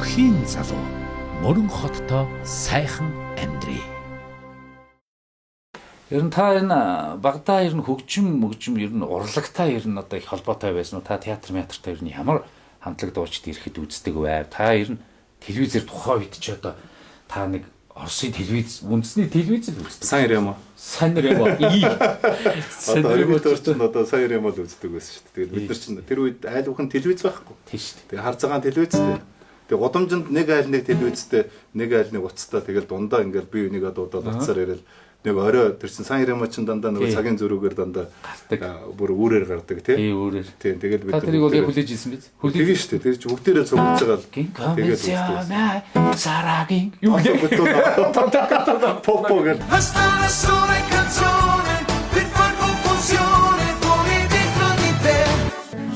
Мөнхийн залуу мөрөн хоттой сайхан амьдрий. Ер нь та энэ багадаа ер нь хөгжим ер нь урлагтай ер нь одоо их холбоотой байсан уу? Та театр театртай ер нь ямар хамтлаг дуучид ирэхэд үздэг байв? Та ер нь телевизээр тухайн үед ч одоо та нэг Оросын телевиз, үндэсний телевизэл үздэг. Сан Ремо. Сан Ремо. Сан Ремо чинь одоо Сан Ремо л үздэг байсан шүү дээ. Тэгээд бид нар чинь тэр үед айл бүхэн телевиз байхгүй. Тийм шүү дээ. Тэгээд хар цагаан телевизтэй. Тэгээд гудамжинд нэг айл нэг телевизтэй, нэг айл нэг утастай. Тэгээд дундаа ингээл бие бинийгээ дуудаад утсаар яриад нэг орой тэр чин Сан Ремо чинь дандаа нөгөө цагийн зөрүүгээр дандаа гардаг. Бүр үүрээр гардаг тий. Тийм үүрээр. Тийм тэгэл бид нар тэрийг бол яг хүлээж ирсэн биз? Хүлээж шүү дээ. Тэр чинь бүгдээрээ цуглаж байгаа л тэгээд Сарагийн юу гэх Попо гэл.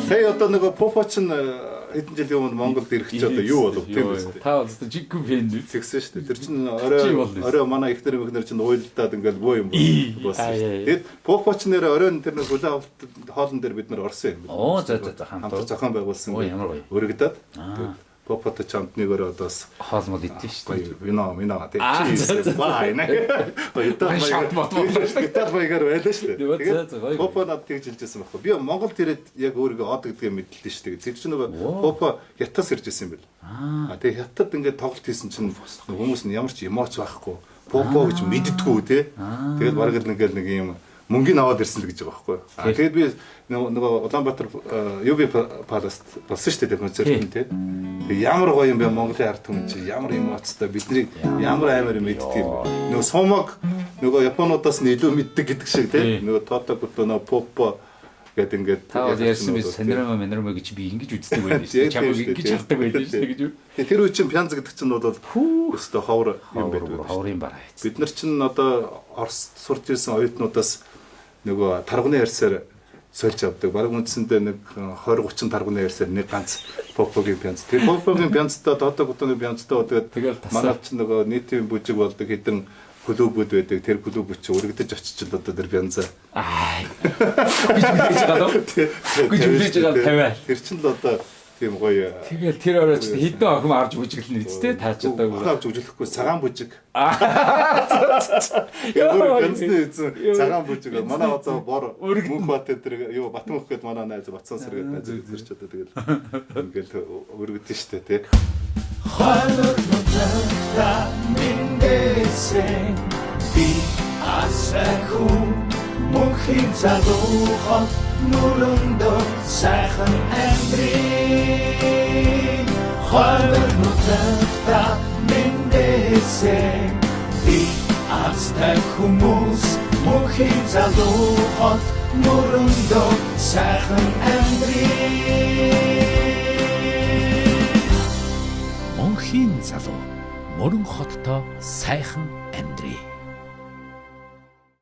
Тэ одоо нөгөө Попо чинь хэдэн жилийн өмнө Монголд ирэх чи одоо юу болов тийм үү? Та бол зөв жинхэнэ фэн үү? Тэгсэн шүү дээ. Тэр чинь орой манай эхнэр мөхнөр чинь уйлдаад ингээл боо юм болсон шүү дээ. Тэгэд Попо ч нэр оройн тэр нэг хүлээн авалт хоолн дээр бид нар орсон юм. Оо за за за хамт зохион байгуулсан. Ямар гоё. Өргөдөөд. Попотой чамд нэг өрөө одоо бас хоол мол идсэн шүү дээ. Вино мино тий. Бай нэ. Итали маягаар байлаа шүү дээ. Тэгээд Попо надад тэгж хэлжсэн байхгүй. Би Монголд ирээд яг өөрийгөө од гэдгээ мэдлээ шүү дээ. Тэр чинь нөгөө Попо Хятадас ирж байсан юм бэл. Аа тэгээ Хятад ингээд тоглолт хийсэн чинь хүмүүс нь ямар ч эмоц байхгүй. Попо гэж мэддэггүй тий. Тэгээд бараг л ингээл нэг юм мөнгөний аваад ирсэн л гэж байгаа байхгүй. Аа тэгээд би нөгөө Улаанбаатар UB Palace болсон шүү дээ концерт нь тий. Тэгээд ямар гоё юм бэ Монголын ард түмэн чи ямар эмоцтой биднийг ямар амар мэддэг юм бэ. Нөгөө сумог нөгөө Японуудаас нь илүү мэддэг гэдэг шиг тий. Нөгөө Тото Кутоно Попо гэд ингээд та бол ярьсан биз Санремо Манремо гэж би ингэж үздэг байлаа шүү дээ. Чамайг ингэж хардаг байлаа шүү дээ гэж юу. Тэр үе чинь Пянз гэдэг чинь бол өстө ховор юм байдаг. Ховорын бараа. Бид нар чинь одоо Оросд сурч ирсэн оюутнуудаас нөгөө тарганы ярьсаар сольж авдаг. Бараг үндсэндээ нэг 20 30 тарганы ярьсаар нэг ганц Попогийн пянз. Тэр Попогийн пянзтай Тото Кутоны пянзтай тэгээд манай чинь нөгөө нийтийн бүжиг болдог хэдэн клубүүд байдаг. Тэр клубүүд чи өргөдөж очиж л одоо тэр пянзаа. Аа. Гэж хүлээж байгаа дөө. Гэж хүлээж байгаа тавиа. Тэр чинь л одоо тийм гоё. Тэгэл тэр орой ч хэдэн охин авч бүжиглэнэ үст те та ч одоо охин авч бүжиглэхгүй цагаан бүжиг. Ямар ганцны эзэн цагаан бүжиг. Манай одоо бор Мөнхбат тэр юу Батмөнх гээд манай найз Батсан сэр гээд найз тэр ч одоо тэгэл ингээл өргөдөн штэ те. Хоног нутагта мэндээсэн би асахун мөнхийн залуу хот нүрэндөө сайхан амьдрий. Хоног нутагта мэндээсэн би азтай хүмүүс мөнхийн залуу хот нүрэндөө сайхан амьдрий. Мөнхийн залуу мөрөн хоттой сайхан амьдрий.